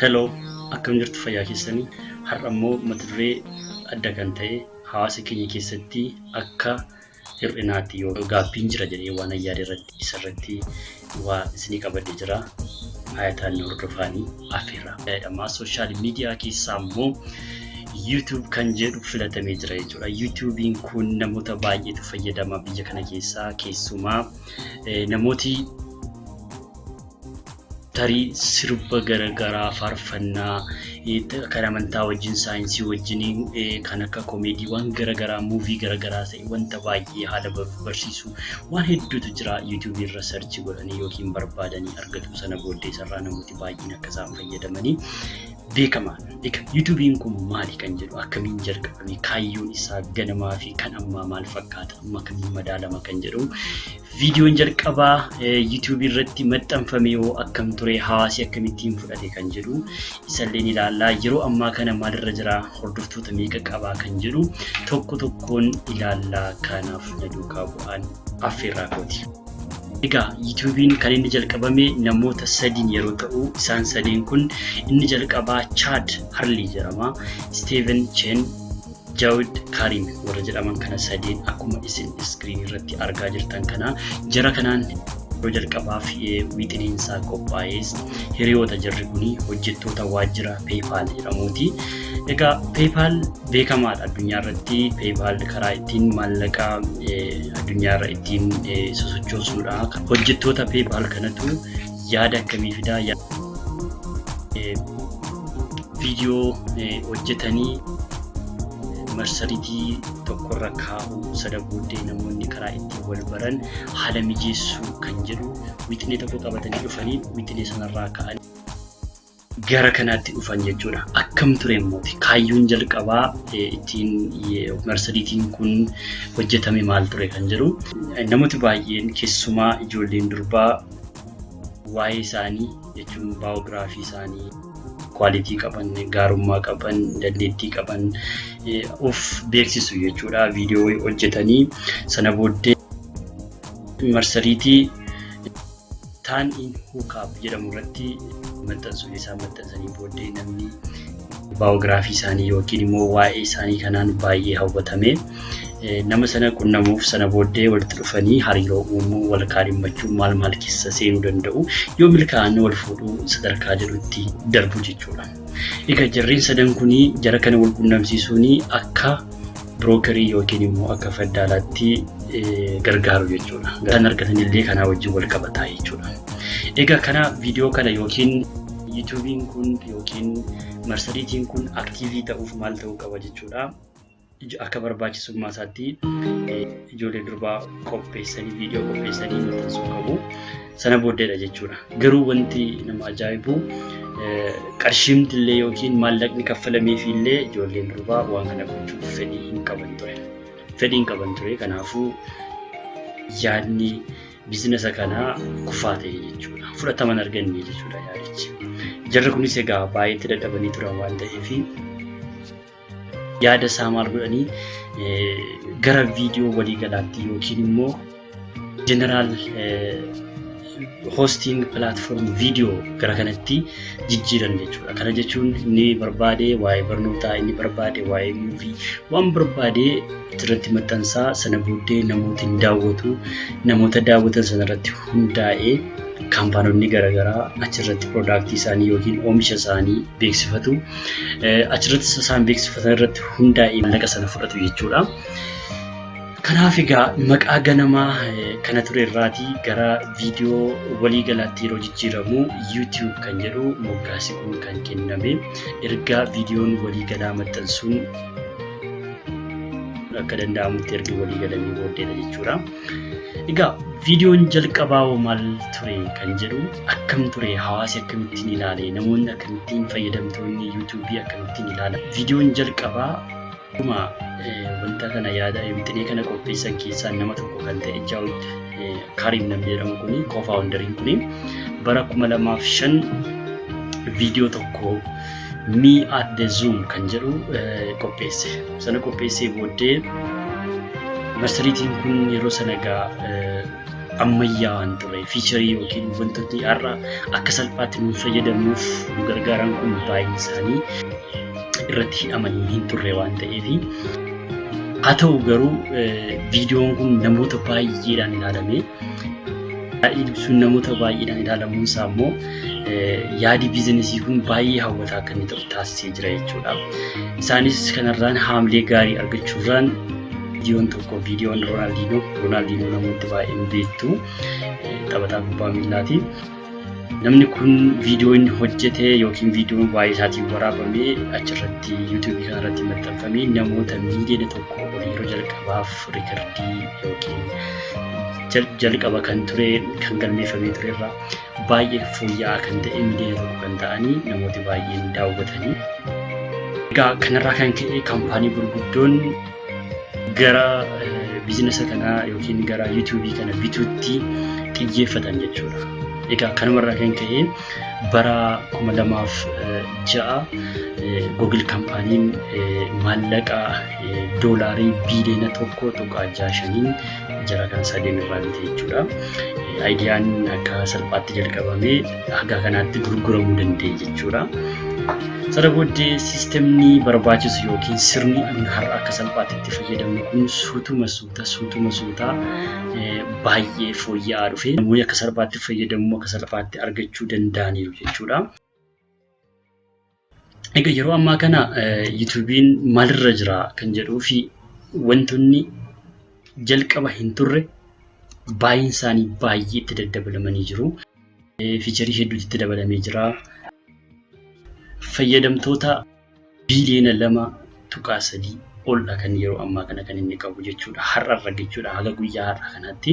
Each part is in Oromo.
Hello, akkam jirtu? Fayyaa keessanii? Har'a immoo mata duree adda kan ta'e, hawaasa keenya keessatti akka hir'inaatti yoo gaabbiin jira jedhee waan yaade irratti, isarratti waa isinii qabadee jira. Hayataan hordofaanii affeerraa. Jedhama. Social media keessaa immoo YouTube kan jedhu filatamee jira jechuudha. YouTube'n kun namoota baay'eetu fayyadama biyya kana keessaa. Keessumaa namooti tarii sirba garaagaraa, faarfannaa kan amantaa wajjin, saayinsii wajjin, kan akka komeediiwwan garaagaraa, movie garaagaraa ta'e, wanta baay'ee haala barsiisu waan hedduutu jira. YouTube irra search godhanii yookiin barbaadanii argatu. Sana booddee isarraa namooti baay'een akka isaan fayyadamanii beekamaadha. Egaa YouTube'n kun maali kan jedhu, akkamiin jalqabame, kaayyoon isaa ganamaa fi kan ammaa maal fakkaata, amma akkamiin madaalama kan jedhu, viidiyoon jalqabaa YouTube irratti maxxanfame yoo akkam ture, hawaasi akkamittiin fudhate kan jedhu isallee ni ilaallaa. Yeroo ammaa kana maalirra jira, hordoftoota meeqa qabaa kan jedhu tokko tokkoon ilaallaa. Kanaaf na duukaa bu'aan affeerraa kooti. Egaa YouTube'n kan inni jalqabame namoota sadiin yeroo ta'u, isaan sadeen kun inni jalqabaa Chad Hurley jedhama. Stephen Chen, Jawed Karim warra jedhaman kana sadeen akkuma isin screen irratti argaa jirtan kana, jara kanaan yeroo jalqabaaf wixineensaa qophaa'es. Hiriyoota jarri kuni hojjettoota waajjira PayPal jedhamuuti. Egaa PayPal beekamaadha addunyaa irratti. PayPal karaa ittiin maallaqa addunyaa irra ittiin sosochoosnudha. Hojjettoota PayPal kanatu yaada akkamii fidaa? Viidiyoo hojjetanii marsariitii tokkorra kaa'uu, sana booddee namoonni karaa ittiin wal baran haala mijeessuu kan jedhu wixinee tokko qabatanii dhufanii, wixinee sanarraa ka'anii gara kanaatti dhufan jechuudha. Akkam ture immooti? Kaayyoon jalqabaa ittiin marsariitiin kun hojjetame maal ture kan jedhu, namooti baay'een, keessumaa ijoolleen durbaa, waa'ee isaanii jechuun biography isaanii, quality qaban, gaarummaa qaban, dandeettii qaban of beeksisu jechuudha. Viidiyoo hojjetanii sana booddee marsariitii Tan in Hookup jedhamu irratti maxxansu. Isaan maxxansanii booddee namni biography isaanii yookiin immoo waa'ee isaanii kanaan baay'ee hawwatame nama sana qunnamuuf, sana booddee walitti dhufanii hariiroo uumuu, wal kaadhimmachuu, maal maal keessa seenuu danda'u, yoo milkaa'an wal fuudhuu sadarkaa jedhutti darbu jechuudha. Egaa jarreen sadan kunii jara kana wal qunnamsiisuun akka broker yookiin immoo akka faddaalaatti gargaaru jechuudha. Kan argatan illee kanaa wajjin wal qabataa jechuudha. Egaa kana viidiyoo kana yookiin YouTube'n kun yookiin marsariitiin kun active ta'uuf maal ta'uu qaba jechuudha? Akka barbaachisummaa isaatti ijoollee durbaa qopheessanii, viidiyoo qopheessanii maxxansuu qabu. Sana booddeedha jechuudha. Garuu wanti nama ajaa'ibu, qarshiimti illee yookiin maallaqni kaffalameefi illee ijoolleen durbaa waan kana gochuuf fedhii hin qaban ture. Fedhii hin qaban ture. Kanaafuu yaadni business kanaa kufaa ta'e jechuudha. Fudhatama hin arganne jechuudha yaadichi. Jarri kunis egaa baay'eetti dadhabanii turan waan ta'eef, yaada isaa maal godhanii, gara viidiyoo waliigalaatti yookiin immoo general hosting platform viidiyoo gara kanatti jijjiiran jechuudha. Kana jechuun inni barbaade waa'ee barnootaa, inni barbaade waa'ee movie, waan barbaade irratti maxxansaa. Sana booddee namoota hin daawwatu. Namoota daawwatan sana irratti hundaa'ee kaampaanonni garaagaraa achirratti product isaanii yookiin oomisha isaanii beeksifatu. Achirratti isaan beeksifatan irratti hundaa'ee maallaqa sana fudhatu jechuudha. Kanaaf egaa maqaa ganamaa kana ture irraatii gara viidiyoo waliigalaatti yeroo jijjiiramu YouTube kan jedhu moggaasi kun kan kenname erga viidiyoon waliigalaa maxxansuun akka danda'amutti erga waliigalanii booddeedha jechuudha. Egaa viidiyoon jalqabaa hoo maal ture kan jedhu, akkam ture, hawaasi akkamittiin ilaale, namoonni akkamittiin, fayyadamtoonni YouTube akkamittiin ilaala? Viidiyoon jalqabaa akkuma wanta kana yaada wixinee kana qopheessan keessaa nama tokko kan ta'e Jawed Karim namni jedhamu kuni, co-founderiin kuni, bara 2005 viidiyoo tokko "Me at the Zoo" kan jedhu qopheesse. Sana qopheessee booddee marsariitiin kun yeroo sana egaa Ammayyaawaan ture. Feature yookiin wantootni har'a akka salphaatti nu fayyadamnuuf nu gargaaran kun baay'een isaanii irratti hidhamanii hin turre waan ta'eef. Haa ta'u garuu, viidiyoon kun namoota baay'eedhaan ilaalame. Sun namoota baay'eedhaan ilaalamuun isaa immoo yaadi biizinesii kun baay'ee hawwataa akka inni ta'u taasisee jira jechuudha. Isaanis kanarraan haamilee gaarii argachuurraan viidiyoon tokko, viidiyoon Roonaaldinoo, Roonaaldinoo namooti baay'een beektu, taphataa kubbaa miillaati. Namni kun viidiyoo inni hojjete yookiin viidiyoon waa'ee isaatiin waraabamee achirratti yuutuubii kanarratti maxxanfamee namoota miiliyoona 1 ol yeroo jalqabaaf riikardii yookiin jalqaba kan ture, kan galmeeffamee ture irraa baay'ee fooyya'aa kan ta'e, miiliyoona 1 kan ta'anii namooti baay'een daawwatanii. Egaa kanarraa kan ka'e kaampaanii gurguddoon gara biizinasa kanaa yookiin gara yuutuubii kana bituutti xiyyeeffatan jechuudha. Egaa kanumarraa kan ka'e bara 2006 Google kaampaaniin maallaqa doolaarii biiliyoona 1.65n jara kan sadeen irraa bite jechuudha. Ideaan akka salphaatti jalqabamee haga kanaatti gurguramuu danda'e jechuudha. Sana booddee siistemni barbaachisu yookiin sirni har'a akka salphaatti itti fayyadamnu kun suutuma suuta suutuma suuta baay'ee fooyya'aa dhufe. Namoonni akka salphaatti fayyadamuu, akka salphaatti argachuu danda'aniiru jechuudha. Egaa yeroo ammaa kana yuutuubiin maalirra jira kan jedhuu fi wantoonni jalqaba hin turre baay'een isaanii baay'ee itti daddabalamanii jiru. Feature hedduutu itti dabalamee jira. Fayyadamtoota biiliyoona 2.3 oldha kan yeroo ammaa kana kan inni qabu jechuudha. Har'arra jechuudha, haga guyyaa har'a kanaatti.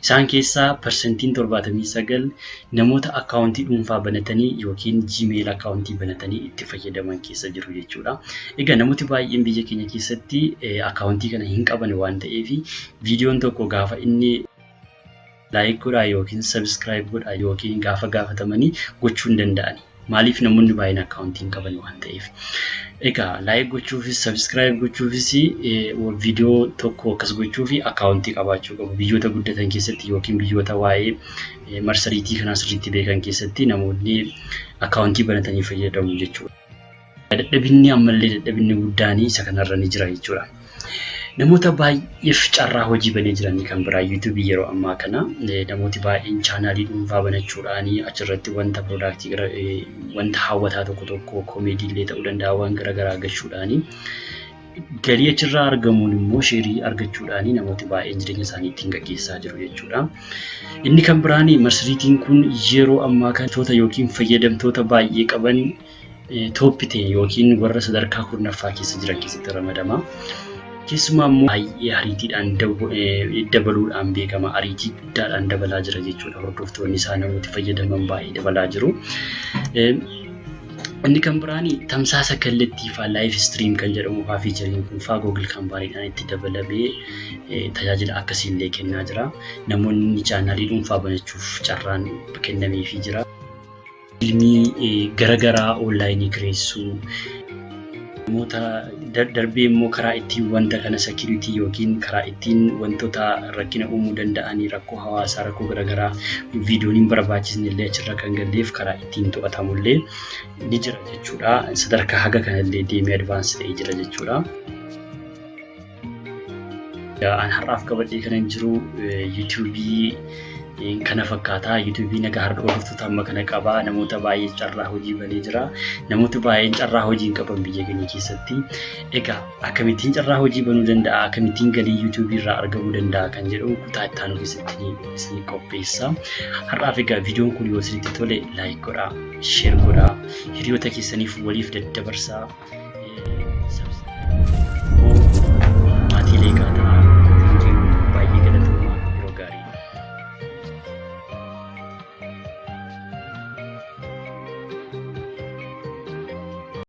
Isaan keessaa 79% namoota akkaawuntii dhuunfaa banatanii yookiin Gmail akkaawuntii banatanii itti fayyadaman keessa jiru jechuudha. Egaa namooti baay'een biyya keenya keessatti akkaawuntii kana hin qaban waan ta'eef, viidiyoon tokko gaafa inni like godhaa yookiin subscribe godhaa yookiin gaafa gaafatamanii gochuu hin danda'ani. Maaliif? Namoonni baay'een akkaawuntii hin qaban waan ta'eef. Egaa like gochuufis, subscribe gochuufis, viidiyoo tokko akkas gochuufi akkaawuntii qabaachuu qabu. Biyyoota guddatan keessatti yookiin biyyoota waa'ee marsariitii kanaa sirriitti beekan keessatti namoonni akkaawuntii banatanii fayyadamu jechuudha. Dadhabinni ammallee, dadhabinni guddaan isa kanarra ni jira jechuudha. Namoota baay'eef carraa hojii banee jiranii kan biraa yuutuubii yeroo ammaa kana namooti baay'een chaanaalii dhuunfaa banachuudhaan achirratti wanta product, wanta hawwataa tokko tokko, koomeedii illee ta'uu danda'a, waan garaagaraa gashuudhaan, galii achirraa argamuun immoo share argachuudhaan namooti baay'een jireenya isaanii ittiin gaggeessaa jiru jechuudha. Inni kan biraan marsariitiin kun yeroo ammaa kana yookiin fayyadamtoota baay'ee qaban top 10 yookiin warra sadarkaa 10ffaa keessa jiran keessatti ramadama. Keessumaa immoo baay'ee ariitiidhaan dabaluudhaan beekama. Ariitii guddaadhaan dabalaa jira jechuudha. Hordoftoonni isaa, namooti fayyadaman baay'ee dabalaa jiru. Inni kan biraan tamsaasa kallattii fa'aa, live stream kan jedhamu fa'aa, featureiin kun fa'aa Google kaampaaniidhaan itti dabalamee tajaajila akkasiillee kennaa jira. Namoonni chaanaalii dhuunfaa banachuuf carraan kennameefii jira. Fiilmii garaagaraa onlaayinii kireessuu, namoota darbee immoo karaa ittiin wanta kana security yookiin karaa ittiin wantoota rakkina uumuu danda'anii, rakkoo hawaasaa, rakkoo garaagaraa, viidiyoon hin barbaachisne illee achirra kan galleef karaa ittiin to'atamullee ni jira jechuudha. Sadarkaa haga kanallee deemee advance ta'ee jira jechuudha. An har'aaf qabadhee kanan jiru yuutuubii kana fakkaata. Yuutuubiin egaa har'a hordoftoota amma kana qaba. Namoota baay'ee carraa hojii banee jira. Namoota baay'een carraa hojii hin qaban biyya keenya keessatti. Egaa akkamittiin carraa hojii banuu danda'a? Akkamittiin galii yuutuubii irraa argamuu danda'a kan jedhu kutaa itti aanu keessatti isin qopheessa. Har'aaf egaa viidiyoon kun yoo isinitti tole like godhaa, share godhaa, hiriyoota keessaniif waliif daddabarsaa. Subscribe.